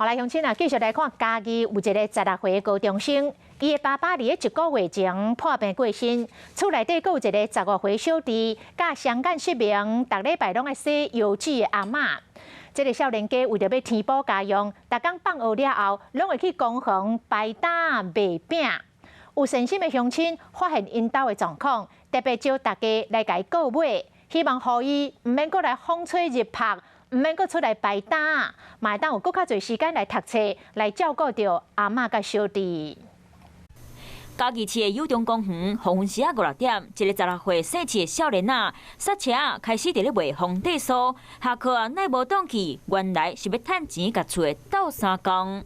好來，鄉親啊，繼續來看嘉義有一个16歲高中生，伊的爸爸佇咧一個月前破病過身，厝內底閣有一个15歲小弟，佮雙眼失明，逐禮拜攏愛洗腰子的阿嬤。這个少年家為著欲添補家用，逐工放學了後，攏會去公園擺擔賣餅。有善心的鄉親發現𪜶兜的狀況，特別招大家來共伊購買，希望予伊毋免閣來風吹日曝，毋免閣出來擺擔，嘛會當有閣較濟時間來讀冊，來照顧著阿嬤佮小弟。嘉義市的友中公園，黃昏時仔五六點，一个16歲姓謝的少年仔，剎車開始佇咧賣皇帝酥，下課啊，奈無轉去，原來是欲趁錢共厝的鬥相共。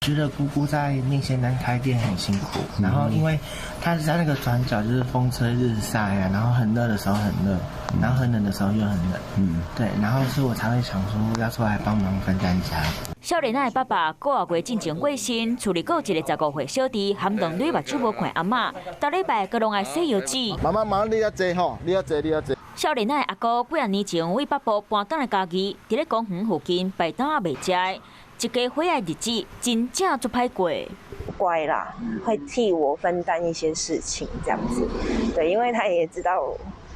覺得姑姑在寧仙南開店很辛苦，然後因為她是在那個轉角，就是風吹日曬啊，然後很熱的時候很熱，然後很冷的時候又很冷，對，然後所以我才會想說要出來幫忙分擔一下。少年仔的爸爸幾个月進前過身，厝裡閣有一个15歲小弟，含兩蕊目睭無看阿嬤，逐禮拜閣攏愛洗腰子。媽媽媽，你遐坐吼，你遐坐，你遐坐。少年仔的阿姑幾仔年前為北部搬轉來嘉義，佇咧公園附近擺檔仔賣食的。一家伙仔日子真正足歹過。乖啦，會替我分擔一些事情，這樣子，對，因為他也知道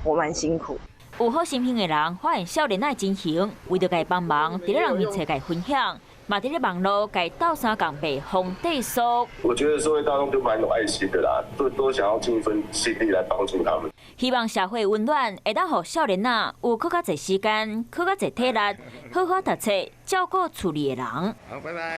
我蠻辛苦。有好心胸的人發現少年仔的情形，為著共伊幫忙，佇咧人面前共伊分享，嘛佇咧網路共伊鬥相共賣皇帝酥。我覺得社會大眾都蠻有愛心的啦，都想要盡一份心力來幫助他們。希望社會溫暖會當予少年仔有閣較濟時間，閣較濟體力，好好讀冊，照顧厝裡的人。好，拜拜。